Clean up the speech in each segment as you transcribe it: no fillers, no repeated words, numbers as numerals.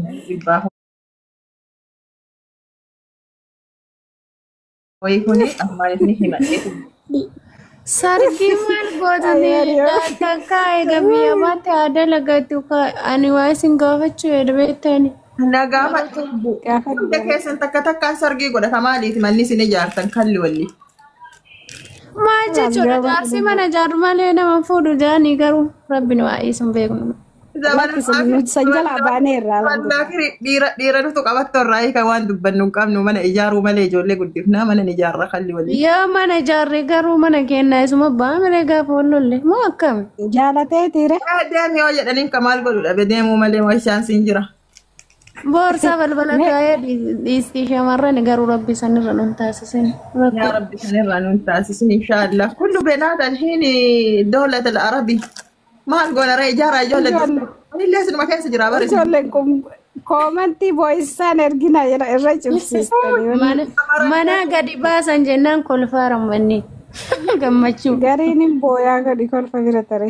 Dhibbaa wayii kuni ammaan isin himadheetu. Sargii maal gootanii takka eega biyya baate aadaa lagatti ani waa isin gaafachuu hedha beektani. Na gaafadhu. Hunda keessan takka takkaan sargii godhata maaliiti manni isin ijaartan kalli walli. Maal jechuudha jaarsi mana ijaaru malee nama fuudhu jaanii garuu rabbiin waa isin beeknu. San jalaa baaneerra. Dhiira dhiira nutu qabattu irraa hiika waan dubbannu hin qabnu mana ijaaruu malee ijoollee guddifnaa mana ni ijaarra kalli walli. Yoo mana ijaarre garuu mana kennaa isuma ba'a malee gaafa wallolle moo akkami? Jaalatee tiire. Deemi yoo jedhaniin ka maal godhu dhabe deemuu malee warshaan siin jira. Boorsaa balbala kaa'ee dhiistii shamarran garuu rabbi sanirra nun taasisin. يا رب سنرى ننتاسس إن شاء الله كل بنات الحين دولة العربي ما نقول رأي جارة جولة اللي لازم ما كان سجرا برس. Ijoolleen kun koomantii boo'isaan ergina irra cimsiistanii. Mana gadi baasan jennaan kolfaara manni gammachuu. Gariin hin booyaa gadi kolfa bira tare.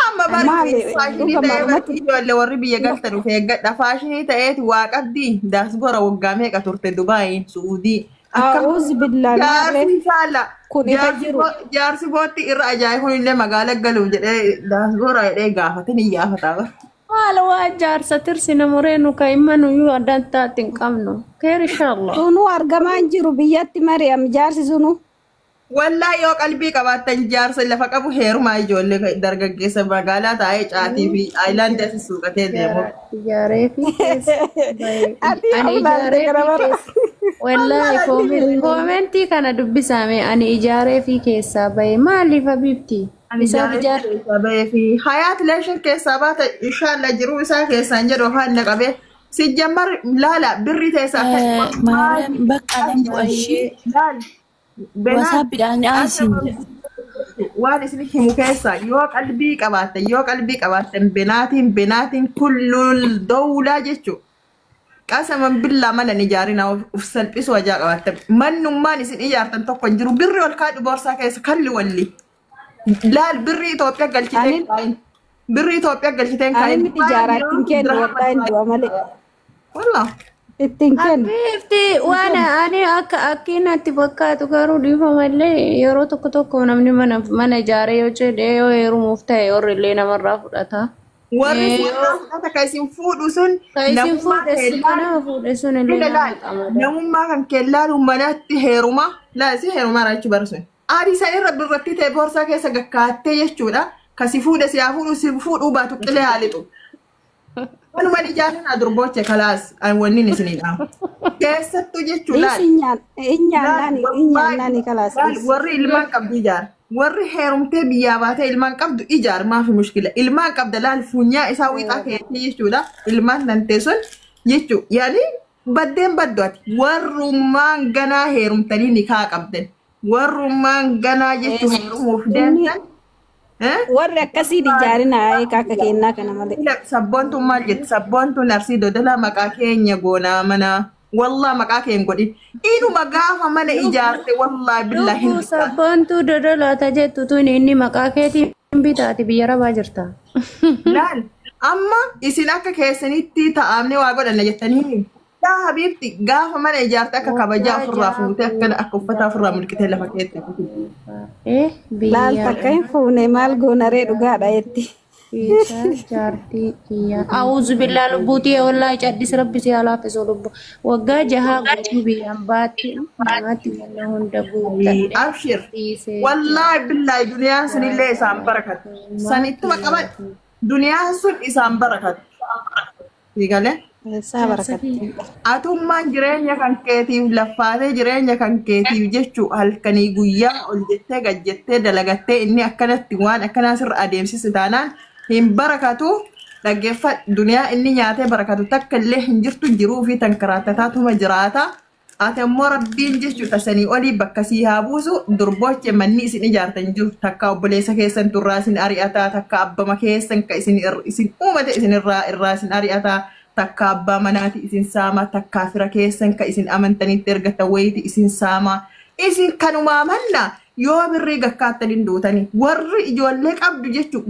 Amma bari faashinii ta'ee barri ijoollee warri biyya galtan dhufee eeggadha. Faashinii ta'eeti waa qabdi daasbora waggaa meeqa turte Dubaayi, Suudii. A'uuz billaa Jaarsi saala. Kun ifa jiru. Jaarsi bootti irra ajaa'ibuun illee magaala galuuf jedhee daasbora jedhee gaafate ni yaafataa bara. Maal waa jaarsa tirsina mureenu ka imanuyyuu addaan taate hin qabnu. Keer inshallah. Sunuu argamaa hin jiru biyyatti Mari'am jaarsi sunuu. Wallaa yoo qalbii qabaattan jaarsa lafa qabu heerumaa ijoollee dargaggeessa magaalaa taa'ee caatii fi aayilaandii asii suuqatee deemu. Ijaaree fi keessa. Ati Ani amlaalte ijaaree gara fi bara. keessa. Wallaahi koomentii kana dubbisame ani ijaaree fi keessaa bahe maaliif habiibti? Ani Isaaf ijaaree ijaar. keessaa bahee fi hayaat leeshin keessaa baata inshaalla jiruu isaa keessaan jedhu afaan na qabee si jammar laala birri teessaa akka Maariyaam bakka namni ishii laal benaa wasaappiidhaan aansiin jedha. Waan isin himu keessaa yoo qalbii qabaattan, yoo qalbii qabaattan benaatiin benaatiin kullul dawlaa jechuudha. Qasaman billaa mana hin ijaarinaa uf salphisuu ajaa qabaattan. Mannummaan isin ijaartan tokko hin jiru. Birri ol kaadhu boorsaa keessa kalli walli. Laal birri Itoophiyaa galchitee kaayin. Birri Itoophiyaa galchitee Ani kaayin. miti ijaaraa ittiin kennu wallaahi hin du'a malee. Wallah. Ittiin kennu. Habiibti waan ani akka akki natti fakkaatu garuu dhiifamallee yeroo tokko tokko namni mana mana ijaaree yoo jedhe yoo heerumuuf ta'e warri illee namarraa fudhata. Warri fuudhaa fudhata ka isin fuudhu sun Ka isin namummaa fuudhe kee sun ka nama fuudhe sun illee Ila nama laal qamada. Namummaa kan kee laalu manatti heeruma laal si heerumaa jechuu bara sun. Adii san irra birratti ta'e boorsaa keessa gakkaattee jechuudha. Ka si fuudhe si haa fuudhu si fuudhuu baatu qilee haa lixu. Walumaan ijaarin durbooche kalaas wanni isin dhaamu. Keessattuu jechuu laal. Dhiisi hin nyaannaani hin nyaannaani kalaas. Warri ilmaan qabdu ijaar. Warri heerumtee biyyaa baatee ilmaan qabdu ijaar maafi mushkila. Ilmaan qabda laal funyaa isaa wiixaa keetii jechuudha. Ilmaan nantee sun jechuu yaani baddeen baddu ati. Warrummaan ganaa heerumtanii nikaa qabdan. Warrummaan ganaa jechuu heerumuuf deemtan. Warri akkasiin ijaarina akka kennaa kana malee. Sabboontuun maal jetti? Sabboontuun Arsii Dodolaa maqaa keenya goonaa mana. Wallaa maqaa keen godhin. Inuma gaafa mana ijaarte wallaa billaa hin Lubbuu sabboontuu dodolaata jettu tun inni maqaa keetiin bitaati biyya rabaa jirta. Laal amma isin akka keessanitti ta'amne waa godhanna jettanii. Yaa habiibti gaafa mana ijaarte akka kabajaa ofirraa fuutee akkana akka uffata ofirraa mulqitee lafa keetti. Eh Laal biyya takka hin fuune maal goonaree dhugaadha jetti. Isa jaartii kiyya. A'uuzu billaa lubbuutii wallaahi caddis rabbi si haa laaffisu lubbu. Waggaa jahaa guutuu biyyaan baatti namatti mana hunda guuttadhe. Abshir. Dhiisee Wallaahi billaahi duniyaan sunillee isaan barakatu. Sanittuma qaban duniyaan sun isaan barakatu. Siigalee? Isaa barakatti. Atummaan jireenya kan keetiif laffaatee jireenya kan keetiif jechuu halkanii guyyaa ol jettee gad jettee dalagattee inni akkanatti waan akkanaa sirra adeemsisu taanaan hin barakatu. Dhaggeeffadhu duniyaa inni nyaatee barakatu takka illee hin jirtu jiruu fi tankaraatataatuma jiraata. Ati immoo rabbiin jechuu tasanii olii bakka sii haa buusu durbooche manni isin ijaartan jiru takka obboleessa keessan turraa isin ari'ataa takka abbama keessan ka isin isin uumate isin irraa irraa isin ari'ataa takka abbaa manaati isin saama takka fira keessan ka isin amantanitti ergatan wayiiti isin saama isin kanumaa manna Yoo birrii gakkaattan hin duutanii warri ijoollee qabdu jechuun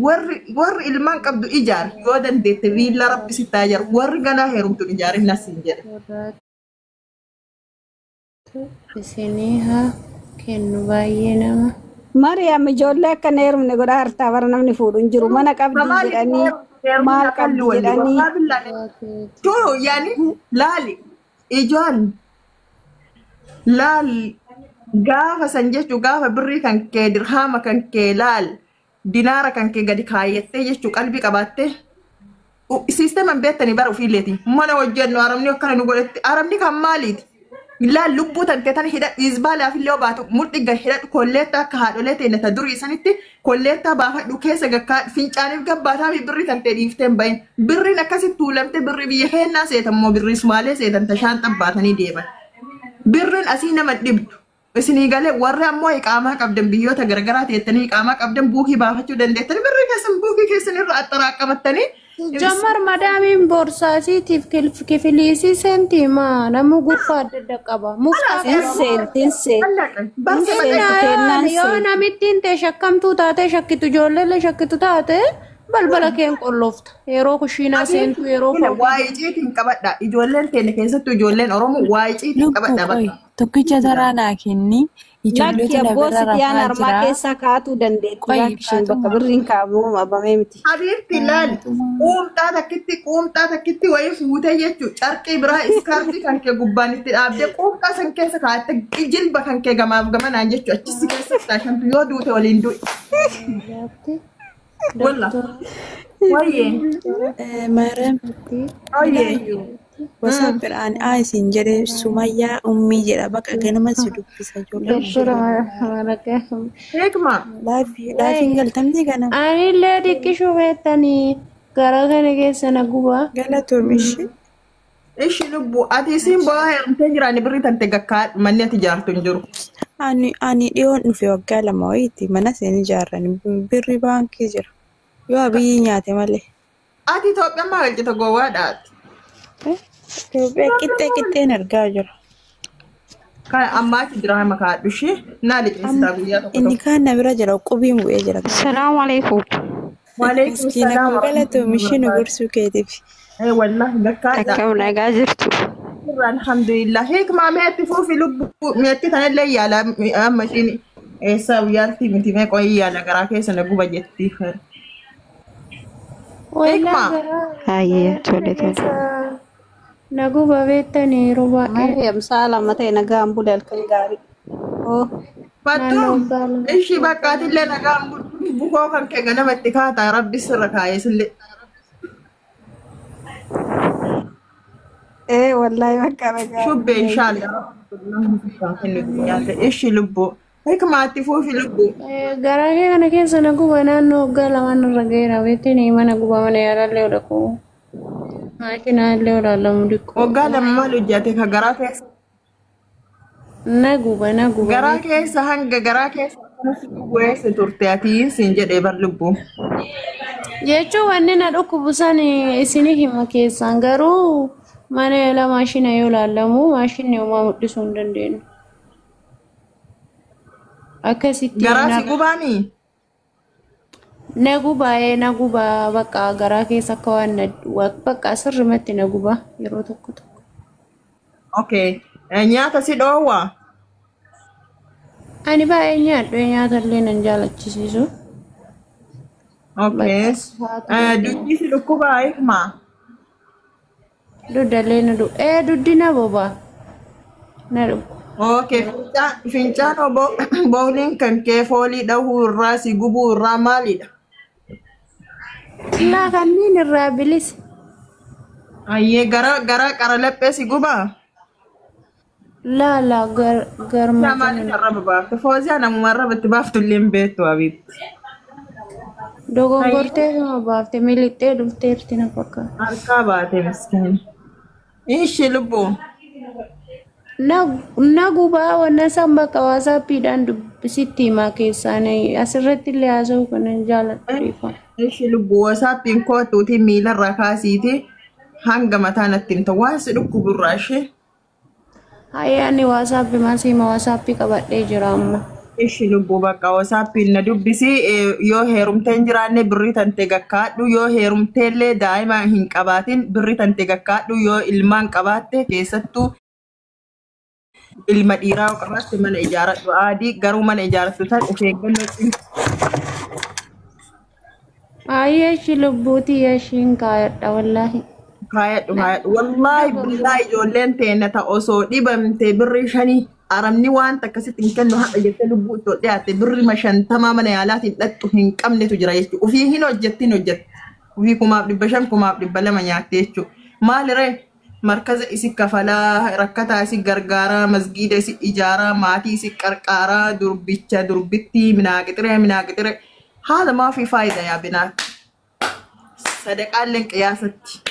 warri ilmaan qabdu ijaar yoo dandeette viillaa rabbi sittaa ijaaru warri ganaa heerumtu ijaarin nasiin jedhe. Isinii haa kennu baay'ee nama. Mariyaam ijoollee akka hin heerumne godhaa hartaa bara namni fuudhu hin jiru. Mana qabdi jedhanii maal qabdi jedhanii. Too yaani laali ijoon laal gaafa san jechuu gaafa birrii kan kee dirhaama kan kee laal dinaara kan kee gadi kaayyattee jechuu qalbii qabaattee siisteeman beektanii bara ofiilleeti mana hojjennu arabni akkana nu godhetti arabni kan maaliiti laal lubbuu tantee tana hidhadhu izbaalaaf illee baatu mudhi gad hidhadhu kolleettaa akka haadholee teenya ta durii sanitti kolleettaa baafadhu keessa gakkaa fincaaniif gabbaataa fi birrii tantee dhiiftee hin bahin birriin akkasitti tuulamte birrii biyya keennaa seetan moo birrii sumaalee seetan tashaan xabbaatanii deeman birriin asii nama dhibdu isinii galee warri ammoo iqaamaa qabdan biyyoota garagaraa teettanii iqaamaa qabdan buukii baafachuu dandeettanii birrii keessan buukii keessan irra axxaraaqamattanii Jammar madaamiin boorsaasiitiif kifiliisii seentiimaa namni gurfa adda adda qaba. Muftaa Hin seenti hin seenti. qaba. Yoo namittiin ta'e shakkamtuu taate shakkitu ijoolleellee shakkitu taate balbala keen qolloofta. Yeroo kushiinaa seentu yeroo Waa'ee ciitiin qabadha. Ijoolleen teenya keessattuu ijoolleen Oromoo waa'ee ciitiin Lubbuu qabadha qoy bakka. tokkicha taraa naa kenni Lakki ijoolleetu na abboo bira sitiyaan rafaa harmaa jira. keessaa kaatuu dandeetti. Qoy Lakki isheen bakka Faatuma. birriin kaa'amu abamee miti. Habiibti laal quumxaa takkitti wayii fuutee jechuun carqii biraa iskaartii kan kee gubbaan itti dhaabdee quumxaa san keessa kaa'atte jilba kan kee gamaaf gamanaan jechuun achisi keessa taashantu yoo duute waliin du'i. Walla. Wayyee. Maariyaam Wayyee. wasaappiidhaan haa isin jedhe Sumayyaa Ummii jedha bakka ganama si dubbisa ijoolleen. Doktora Maragaa. Hikma. Laafiin galtamti ganama. Anillee dhiqqishuu beektanii gara kana keessa na gubaa. Galatoom ishee. Ishi lubbu ati isin bo'aa heerumtee jiraanni birrii tante gakkaa manni ati ijaartu hin jiru. Ani dhiyoon dhufe waggaa 2 wayiitti mana seen ijaarran birri baankii jira. Yoo abiyyi nyaate malee. Ati Itoophiyaan maal galchita gowwaadhaati. Itoophiyaa qixxee qixxeen argaa jira. Kan ammaa achi diraamaa kaadhu ishee naa liqeessitaa guyyaa tokko Inni tokko. kaan na bira jira qubiin bu'ee jira. Salaamu alaikum. Waalaikum Miskiina salaam koo galatoom ishee nu gorsuu keetiif. Eh wallahi gakkaadha. Akkam nagaa jirtu. Alhamdulillah. Hikmaa meetti fuufi lubbuu meetti tanallee yaala amma ishiin eessa yaalti miti mee qoyii yaala garaa keessa na guba jetti. Walaa garaa Hayyee tole tole. na guba beektanii yeroo baay'ee. Mariyaam sa'a lama ta'e nagaan bule halkan gaarii. Oo. Fattuun ishii bakkaatillee nagaan bukoo kan kee ganama itti kaataa rabbi sirra kaa'ee sillee. Ee wallaahi bakka nagaa. Shubbee inshaallah. Ishi lubbuu. Hikmaatti fuufi lubbuu. Garaa kee kana keessa na guba naannoo waggaa lamaan irra ga'eera beektanii mana guba mana yaalallee dhaqu. Maashinaallee olaalamu dhiqqoo. Waggaa lama maal hojjate ka garaa keessa Na guba na guba. garaa keessa hanga garaa keessa akkanas weesse turte ati siin jedhee bar lubbuu. Jechuun wanni na dhukkubu san isinii hima keessaan garuu mana yaalaa maashina yoo ilaalamu maashinni homaa mul'isuu hin dandeenyu. Akkasitti Garaa si gubaanii? na gubaa'ee na gubaa bakka garaa keessa akka waan na bakka sirrimatti na gubaa yeroo tokko tokko. Okay. Nyaata si dhoowwaa? Ani baay'ee nyaadhu nyaata illee nan jaalachisiisu. Okay. Dugdi si dhukkubaa hikmaa? Dugdallee na dhukkubaa. Ee dugdi na bobaa. Na dhukkuba. Okay. Fincaan booliin kan kee foolii dhahuu irraa si gubuu irraa maalidha? Laa kanneen irraa bilisa. Ayyee gara gara qara laphee si gubaa? Laa laa garma. Maaliif arraba baafte? Fooziyaa namuma arraba itti baaftu illee hin beektu abiibti. Dogoggortee nama baafte miliqxee dhufteerti na fakkaata. Harkaa baate miskiin. Ishi lubbuu. Na gubaa wanna san bakka waasaappiidhaan dubbisitti himaa keessaan asirratti illee haasa'uu kanan jaaladhu. Ishi lubbuu waasaappiin kootuuti miilarraa kaasiiti hanga mataa natti himta waan si dhukkuburraa ishee. Hayyee ani waasaappii maasiima waasaappii qabadhee jira amma. Ishi lubbuu bakka WhatsAppiin na dubbisi. Yoo heerumtee hin jiraanne birrii tante gakkaadhu, yoo heerumteellee daa'ima hin qabaatin birrii tante gakkaadhu, yoo ilmaan qabaatte keessattuu ilma dhiiraa yoo qabaatte mana ijaaradhu aadii, garuu mana ijaarattu san of eeggannoo cimsi. Ayyee ishii lubbuutii ishiin kaayadha wallaahi. Kaayadhu kaayadhu. Wallaahi billaa ijoolleen teenya ta osoo dhibamte birrii 5 aramni waan akkasitti hin kennu haqa jettee lubbuu itti ol dhiyaatte birrii 50 mana yaalaatiin dhaqxu hin qabnetu jira jechuudha. Ufii hin hojjetti hin hojjetti. Ufii 1500 1200 nyaatte jechuudha. Maaliree markaza isi kafalaa, rakkataa isi gargaaraa, masgiida isi ijaaraa, maatii isi qarqaaraa, durbicha durbittii minaaqixiree minaaqixiree. Haala maafii faayidaa yaa binaat. Sadaqaalleen qiyaasatti.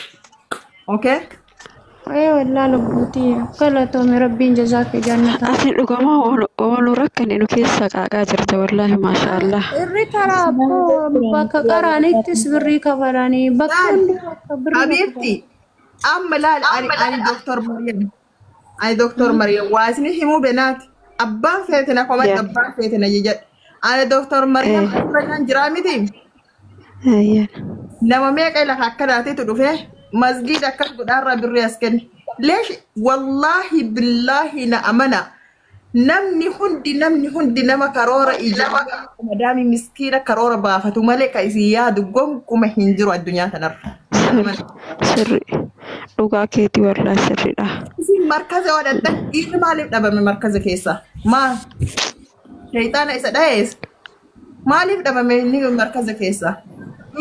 Okay? Ee wallaa lubbuutii galatoome rabbiin jazaa kee jannata. Ati dhugamaa ooluu rakkane nu keessa qaaqaa jirta wallaahi maashaallah. Irri taraa abboo bakka qaraanittis birrii kafalanii bakka Laal, hundaa bakka birrii Habiibti, amma laal, ani Doktor Maryam. Ani Doktor Maryam waa isin himuu benaati. Abbaan feete na komadhu, Yaa. abbaan feete na jijadhu. Ani Doktor Maryam asirra kan jiraa miti. Ayyaan. Nama meeqa lafa akka taatetu dhufee masgiida akkas godhaarraa birrii as kenne. Leesh wallaahi billaahi na amana. Namni hundi nama karoora ijaa madaami miskiina karoora baafatu malee ka isin yaadu gonkuma hin jiru addunyaa kanarra. Sirri sirri dhugaa keetii wallaahi sirriidha. Isin markaza godhadhan dhiirri maaliif dhabame markaza keessa? Maal? Shayxaana isa dhahees. Maaliif dhabame inni markaza keessa?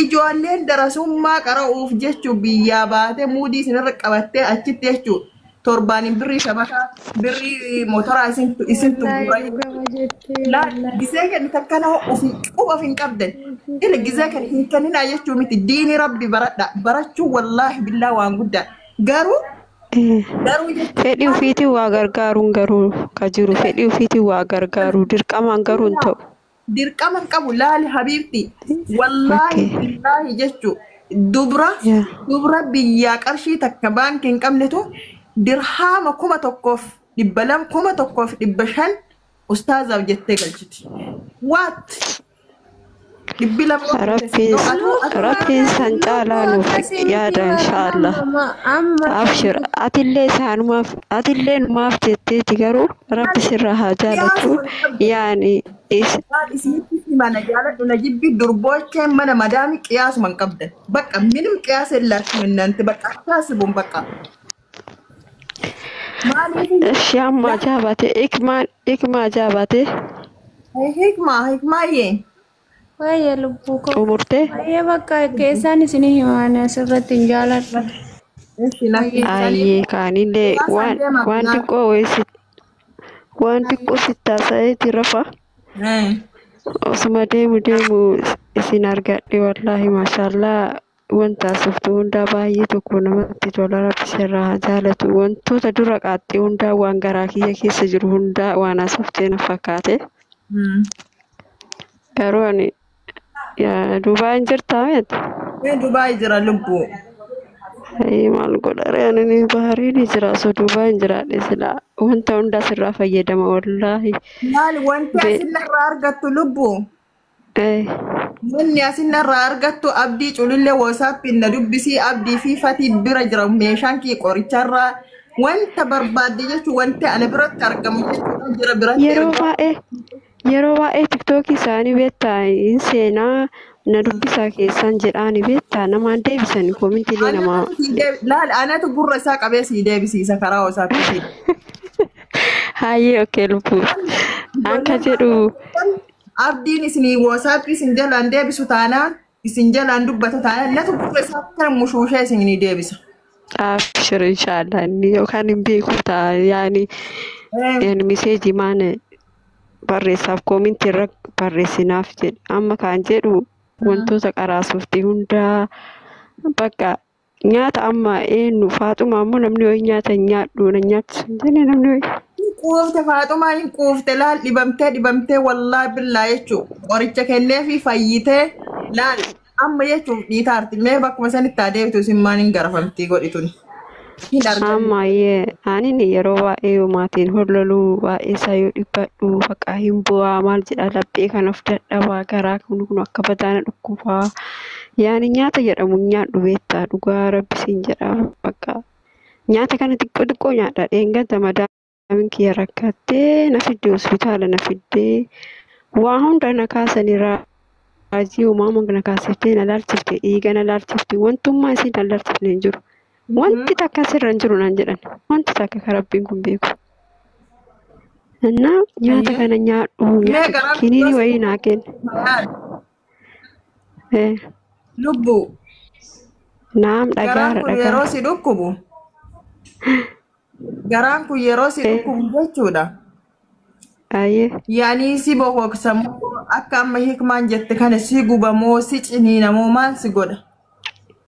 Ijoolleen darasummaa qara'uuf jechuun biyyaa baatee muudii isinirra qabattee achitti jechuun torbaaniin birrii shabakaa birrii motoraa isintu Wallaahi guuraa. dhugama jettee Laal wallaahi. gisee kenni takkana ofii quba of hin qabdan. Ila gisee kenni hin kenninaa jechuun miti diini rabbi baradha. Barachuun wallaahi billaa waan guddaa. Garuu garuu jechuun Fedhii ofiitiin waa gargaaruun garuu ka jiru fedhii ofiitiin waa gargaaruu dirqamaan garuu hin ta'u. Dirqama hin qabu laali habiibti. Wallaahi Okay. billaahi jechuun dubra Yaa. dubra biyyaa qarshii takka baankii hin qabnetu dirhaama 1200 1500 ustaazaaf jettee galchiti. What? 200 Rabbiin Rabbiin san caalaa nuuf Akkasii miti yaada bara inshaallah. amma amma Abshir atillee isaanumaaf atillee numaaf jetteeti garuu rabbi sirraa haa jaalatu yaani is Waan isinitti hima na jaaladhu na jibbi durboocheen mana madaami qiyaasuma hin qabdan. Bakka minim qiyaasa hin laachifnanti bakka akkaasibuun bakka. Maaliif Ishi amma ajaa'ibate ikmaan ikma ajaa'ibate hikmaa hikmaayyee. Baay'ee lubbuu koo. xumurtee Baay'ee bakka keessaan isinii himaan asirratti hin jaaladhu. Ishi natti ayyee kaanillee Qiyaasaan waan deema waan binaa. xiqqoo wayii waan xiqqoo sittaasayeeti rafa osuma deemu deemu isin argadhe wallaahi maashaallaa wanta asoftu hundaa baay'ee tokko namatti tola rabbi sirraa haa jaalatu wantoota dura qaaxxee hundaa waan garaa kiyya keessa jiru hundaa waan asoftee na fakkaate garuu ani Duubaa hin jirtaa meet? Dubaay jira lubbuu. Ayi maal godha ree ani ni baharii ni jira osoo Duubaa hin jiraadhe silaa wanta hundaa sirraa fayyadama wallaahi. Maali wanti asinarraa argattu lubbuu? Wanni asinarraa argattu abdii culullee WhatsAppiin na dubbisii abdii fi fatii bira jira meeshaan kee qoricharraa wanta barbaadde jechuun wanti ana biratti argamu jechuudha jira biratti Yeroo erga. baay'ee yeroo baay'ee tiktookii isaanii beektaa hin seenaa na dubbisaa keessan jedhaani beektaa namaan deebisan koomintiilee namaa. Anatu sii laal anatu gurra isaa qabee sii deebisiisa karaa WhatsAppiitiin. Hayyee okee lubbuu. Akka jedhu Abdiin isinii WhatsAppii isin jalaan deebisu taanaan isin jalaan dubbatu taanaan natu gurra isaa kana mushuushee isinii deebisa. Abshir inshaallah inni yookaan hin beeku ta'a yaani yaani miseejii maan barreessaaf koomintii irra barreessinaaf jedhe amma kaan jedhu wantoota qaraasuufti hundaa bakka nyaata amma eenyu faaxuma ammoo namni wayii nyaata hin nyaadhu na nyaachisu hin jenne namni wayii. Quufte faaxumaa hin quufte laal dhibamtee dhibamtee wallaahi billaa jechuu qoricha kenneefi fayyitee laal amma jechuuf dhiitaarti mee bakkuma sanitti haa deebitu isin maan hin garafamtii godhituni. Hin arganne. Amma anin yeroo baay'ee maatiin holloluu baay'ee isaa yoo dhibbadhu baqaa hin bu'aa maal jedha laphee kan of dadhabaa garaa kun kun akka bataana dhukkubaa yaani nyaata jedhamu hin nyaadhu beektaa dhugaa rabbi siin jedha bakka nyaata kana xiqqoo xiqqoo nyaadha dheengada madaamin kiyya rakkattee na fiddee hospitaala na fiddee waa hunda na kaasanii raajii uumamaa na kaasiftee na laalchifte dhiiga na laalchifte wantummaa isiin na laalchifne hin jiru. Wanti takka sirra hin jiru naan jedhan. Wanti takka kan rabbiin kun beeku. Innaa nyaata kana nyaadhu Mee nyaata garaan kun kiniinii yoo si wayii naa kenna. yaadu lubbu Naam garaan dhagaara kun yeroo dhagaara. si dhukkubu garaan kun yeroo si dhukkubu jechuudha. Ayyee Yaanii si bokoksamoo akka amma hikmaan jette kana si gubamoo si ciniinamoo maal si godha?